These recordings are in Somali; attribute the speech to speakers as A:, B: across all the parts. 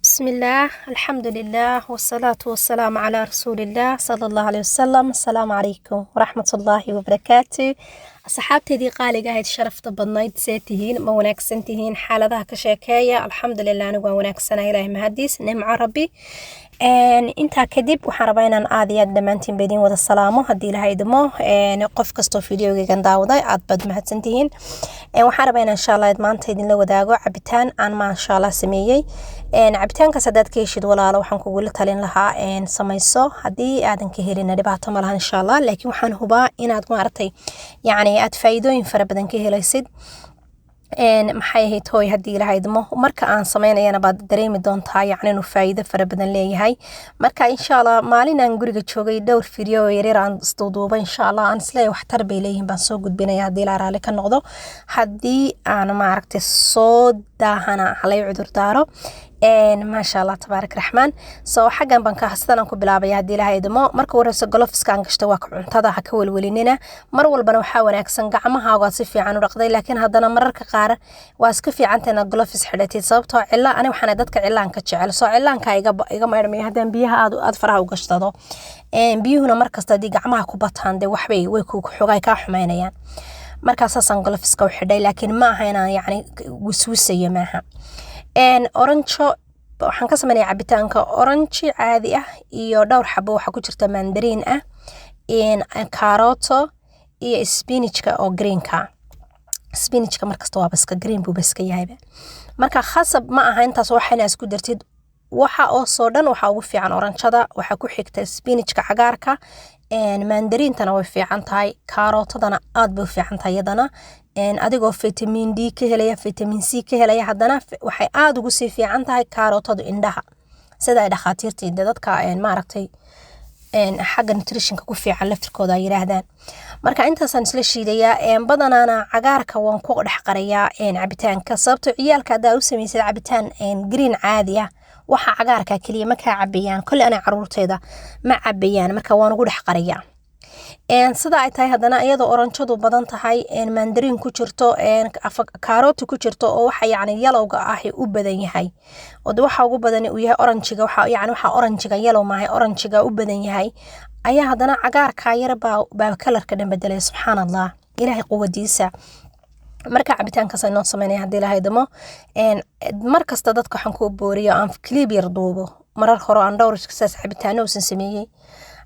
A: بسم الله، الحمد لله، والصلاة والسلام على رسول الله صلى الله عليه وسلم. السلام عليكم ورحمة الله وبركاته. Asxaabteydii qaaliga ahayd, sharafta badnayd, see tihiin? Ma wanaagsan tihiin? Xaaladaha ka sheekeeya. Alxamdulilah, anigu waan wanaagsana, Ilaahay mahadiis, nimco Rabbi. Intaa kadib waxaan rabaa inaan aad iyo aad dhammaantiin ba idin wada salaamo, haddii Ilahay idmo. Qof kastoo videogaygan daawaday, aad baad mahadsantihiin. Waxaan rabaa inaan insha Allah maanta idinla wadaago cabitaan aan maasha Allah sameeyey. Cabitaankaas haddaad ka heshid, walaalo, waxaan kugula talin lahaa samayso. Haddii aadan ka helina, dhibaato ma lahan insha Allah, laakiin waxaan hubaa inaad maaragtay yacni aad faa'iidooyin fara badan ka helaysid. Maxay ahayd hooy, haddii Ilahay idmo, marka aan sameynayana baad dareemi doontaa yacni inuu faa'iido fara badan leeyahay. Marka insha Allah maalin aan guriga joogay, dhowr video yaryar aan isduuduubay, insha Allah aan isleeyahay waxtar bay leeyihiin, baan soo gudbinaya haddii Ilaah raalli ka noqdo. Haddii aan maaragtay soo daahana, halay cudur daaro. Maasha Allah, tabaarak raxmaan. So xaggan baan ka sidan aan ku bilaabaya, haddii Ilahay idmo. Marka horeyso, gloveska aan gashto waa ka cuntada, ha ka welwelinina. Mar walbana waxaa wanaagsan gacmahaaga si fiican u dhaqday, laakiin haddana mararka qaar waa iska fiicanta inaad gloves xidhatid, sababtoo cilla ani waxaan dadka cillaanka jecel, soo cillaanka iga maydhmaya haddaan biyaha aad faraha u gashtado. Biyuhuna markasta haddii gacmaha ku bataan, dee waxbay way ku xogaay kaa xumaynayaan. Markaa saasaan gloveska u xidhay, laakiin ma aha inaan yacni wiswisayo, maaha. Oranjo waxaan ka sameynaya cabitaanka, oranji caadi ah iyo dhowr xabo waxaa ku jirta mandariin ah, kaarooto iyo spinachka oo greenka. Spinachka markasta waaba iska green buuba iska yahayba. Marka khasab ma aha intaas waxa inaa isku dartid. Waxa oo soo dhan waxaa ugu fiican oranjada, waxaa ku xigta spinachka cagaarka, mandariintana way fiican tahay, kaarootadana aad bay u fiican tahay iyadana, adigoo vitamin D ka helaya, vitamin C ka helaya. Haddana waxay aada ugu sii fiican tahay karootadu indhaha, sida ay dhakhaatiirta iyo dadka maaragtay xagga nutritionka ku fiican laftirkooda ay yiraahdaan. Marka intaasaan isla shiidayaa. Badanaana cagaarka waan ku dhex qarayaa cabitaanka, sababtoo ciyaalka haddaa u samaysid cabitaan green caadi ah, waxa cagaarka keliya ma kaa cabayaan. Kolle anay caruurteeda ma cabayaan, marka waan ugu dhex qarayaa. Sida ay tahay haddana, iyadoo oranjadu badan tahay, mandariin ku jirto, karooti ku jirto, oo waxa yacni yellowga ahi u badan yahay, oo de waxa ugu badan uu yahay oranjiga, waxa yacni waxa oranjiga, yellow maahay, oranjiga u badan yahay, ayaa haddana cagaarka yar baa colorka dhan bedelaya. Subxaan Allah, Ilaahay quwadiisa. Marka cabitaankaas inoo sameynaya, haddii Ilaahay idmo. Mar kasta dadka waxaan ku booriyo, aan clip yar duubo marar hore, aan dhowr saas cabitaano uusan sameeyey.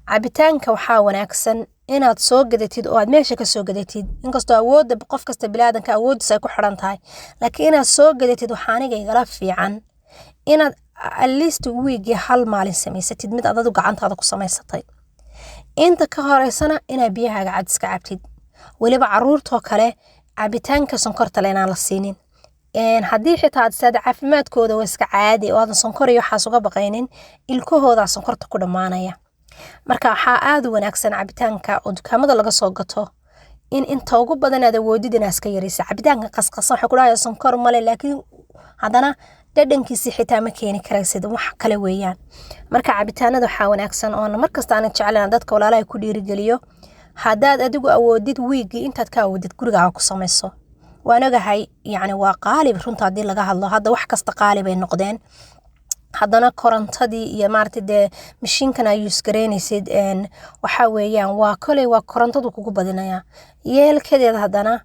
A: Cabitaanka waxaa wanaagsan inaad soo gadatid oo aad meesha ka soo gadatid, inkastoo awoodda qof kasta bilaadanka awooddiisa ay ku xiran tahay, laakiin inaad soo gadatid waxaa aniga igala fiican inaad at least wiigii hal maalin samaysatid mid aad adigu gacantaada ku samaysatay. Inta ka horeysana inaad biyahaaga cad iska cabtid. Weliba caruurtoo kale cabitaanka sonkorta le inaan la siinin. Haddii xitaa aad saad caafimaadkooda waa iska caadi oo aadan sonkor iyo waxaas uga baqaynin, ilkahoodaa sonkorta ku dhammaanaya. Marka waxaa aada u wanaagsan cabitaanka oo dukaamada laga soo gato in inta ugu badan aad awoodid inaad iska yaraysa. Cabitaanka qasqasan waxay ku dhahaya sonkor male, laakiin haddana dhadhankiisi xitaa ma keeni karaysid, wax kale weeyaan. Marka cabitaanada waxaa wanaagsan oona markasta aanan jeclayn dadka walaalaha ku dhiirigeliyo, haddaad adigu awoodid, wiigii intaad ka awoodid gurigaaga ku samayso. Waan ogahay, yacni waa qaalib runta haddii laga hadlo, hadda wax kasta qaali bay noqdeen. Haddana korontadii iyo maaragtay dee mashiinkan ay use gareynaysid, waxaa weeyaan waa koley waa korontadu kugu badinayaa yeelkadeeda. Haddana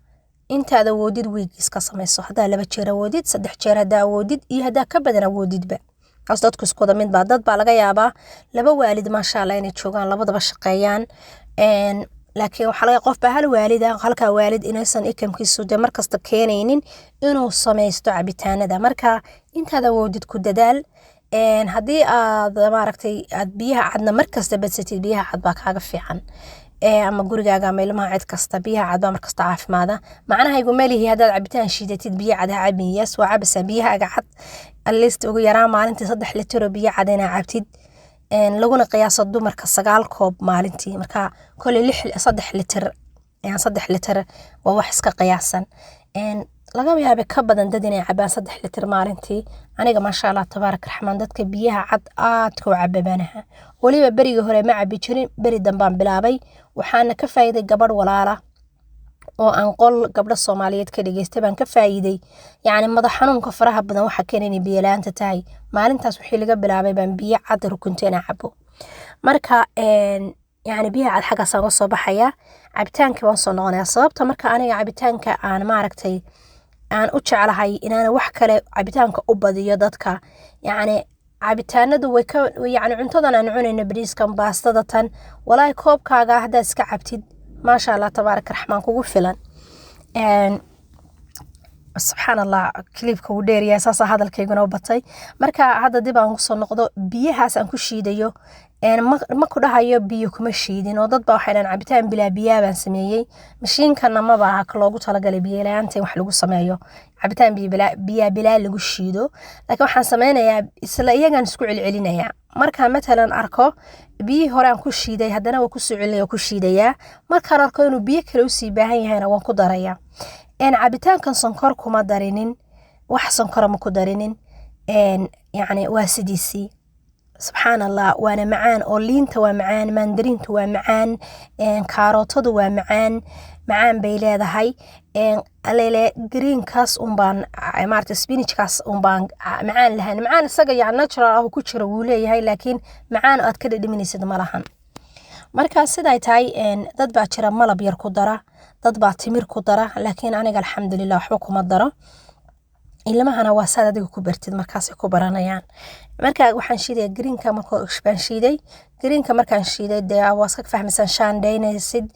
A: intaad awoodid wiig iska samayso. Haddaa 2 jeer awoodid, 3 jeer haddaa awoodid, iyo haddaa ka badan awoodidba. Kaas dadku isku wada mid baa. Dad baa laga yaabaa laba waalid, maasha Allah, inay joogaan, labadaba shaqeeyaan, laakiin waxaa laga qof baa hal waalid ah, halkaa waalid inaysan incomekiisu dee markasta keenaynin inuu samaysto cabitaanada. Marka intaad awoodid ku dadaal. Haddii aad maaragtay aad biyaha cadna markasta badsatid, biyaha cad baa kaaga fiican, ama gurigaaga ama ilmaha, cid kasta biyaha cad baa markasta caafimaada. Macnahaygu malihi haddaad cabitaan shiidatid biyo cad ha cabin. Yes, waa cabaysaa biyahaaga cad. At least ugu yaraan maalintii 3 litir oo biyo cad inaa cabtid, laguna qiyaaso dumarka 9 koob maalintii. Marka koley lix 3 litir, 3 litir waa wax iska qiyaasan. Laga yaaba ka badan dad inay cabaan 3 litir maalintii. Aniga, maasha Allah, tabaarak raxmaan, dadka biyaha cad aadka u cababanaha. Weliba berigii hore ma cabi jirin, beri dambaan bilaabay. Waxaana ka faa'iiday gabadh walaala. Oo aan qol gabdho Soomaaliyeed ka dhageystay baan ka faa'iiday. Yacni madax xanuunka faraha badan waxa keenay inay biyo la'aanta tahay. Maalintaas wixii laga bilaabay baan biyo cad rukunta inaan cabo. Marka yacni biyaha cad xaggaas aan uga soo baxayaa, cabitaankii baan soo noqonayaa. Sababta marka aniga cabitaanka aan maaragtay aan u jeclahay inaana wax kale cabitaanka u badiyo dadka, yacni cabitaanadu way ka, yacni cuntadan aan cunayno, bariiskan, baastada tan, walaahi koobkaaga haddaad iska cabtid, maasha Allah, tabaaraka raxmaan, kugu filan. Subxaan Allah, clipka wuu dheeryahay, saasaa hadalkayguna u batay. Marka hadda dib aan kusoo noqdo biyahaas aan ku shiidayo. Ma ku dhahayo biyo kuma shiidin, oo dad baa waxay dhahaan cabitaan bilaa biyaa baan sameeyey. Mashiinkana maba aha ka loogu talagalay biyo la'aanta in wax lagu sameeyo, cabitaan biyo bilaa biyaa bilaa lagu shiido. Laakiin waxaan sameynayaa isla iyagaan isku celcelinayaa. Markaan matalan arko biyihii hore aan ku shiiday, haddana waa kusoo celinaya, waa ku shiidayaa. Markaan arko inuu biyo kale usii baahan yahayna, waan ku darayaa. Cabitaankan sonkor kuma darinin, wax sonkora ma ku darinin. Yacni waa sidiisii, subxaan Allah, waana macaan oo liinta waa macaan, mandariinta waa macaan, kaarootadu waa macaan, macaan bay leedahay. Alele greenkaas unbaan maarata, spinachkaas unbaan macaan lahayn. Macaan isaga yani natural ah ku jira wuu leeyahay, laakiin macaan aad ka dhadhaminaysid ma lahan. Marka siday tahay, dad baa jira malab yar ku dara, dad baa timir ku dara, laakiin aniga alxamdulilah waxba kuma daro. Ilmahana waa saad adiga ku bartid, markaasay ku baranayaan. Marka waxaan shiidaya greenka. Marka baan shiiday greenka, markaan shiiday, dee waa iska fahmaysaan, shaandhaynaysid.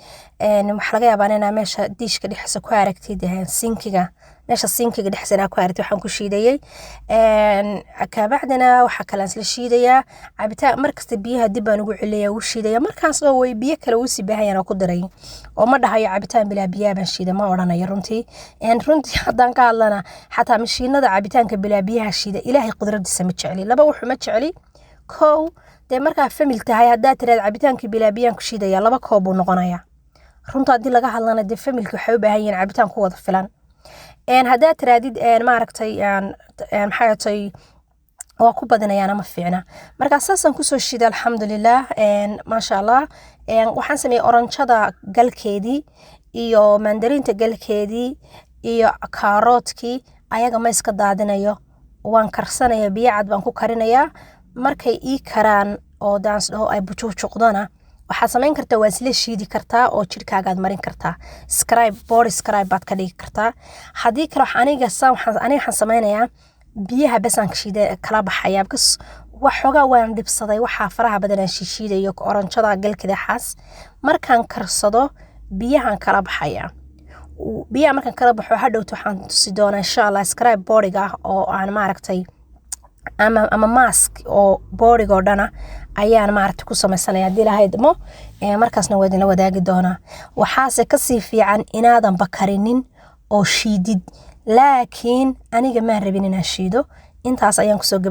A: Waxaa laga yaabaa inaa meesha diishka dhexdiisa ku aragtid, sinkiga, meesha sinkiga dhexdiisa inaa ku aragtid waxaan ku shiidayay. Kabacdina waxaa kale aan isla shiidayaa cabitaan. Markasta biyaha dib baan ugu celinaya, ugu shiidaya. Markaas oo way biyo kale uusii baahan oo ku daray, oo ma dhahayo cabitaan bilaa biyaha baan shiiday, ma odhanayo. Runtii haddaan ka hadlana, xataa mashiinada cabitaanka bilaa biyaha shiida, Ilaahay qudradiisa, ma jecli. Laba wuxuu ma jecli. Kow, dee markaa family tahay, haddaad tiraad cabitaankii bilaa biyaan ku shiidaya, 2 koob buu noqonayaa. Runta haddii laga hadlana, dee familyka waxay u baahan yihiin cabitaan ku wada filan. Haddaad tiraadid maaragtay maxay tay, waa ku badinayaana, ma fiicna. Marka saasaan kusoo shiiday, alxamdulilah, maasha Allah. Waxaan sameeyey oranjada galkeedii iyo mandariinta galkeedii iyo kaaroodkii. Ayaga ma iska daadinayo, waan karsanaya, biyo cad baan ku karinayaa. Markay ii karaan oo daans dhaho ay bujuujuqdona, waxaad samayn kartaa waa isla shiidi kartaa oo jirkaagaad marin kartaa, scrub, body scrub baad ka dhigi kartaa. Haddii kale aniga saa aniga waxaan sameynayaa biyaha bes aan shiida kala baxaya, because waxoogaa waan dhibsaday waxaa faraha badan aan shishiidayo oranjada galkeeda. Xaas markaan karsado biyahan kala baxaya. Biyaha markaan kala baxo, hadhowto waxaan tusi doonaa insha Allah scrub bodyga ah oo aan maaragtay ama mask oo bodyga oo dhana ayaan maaragtay ku sameysanaya haddii Ilaahay idmo. Markaasna waa idinla wadaagi doonaa. Waxaase kasii fiican inaadan bakarinin oo shiidid, laakiin aniga maan rabin inaan shiido. Intaas ayaan kusoo gaba.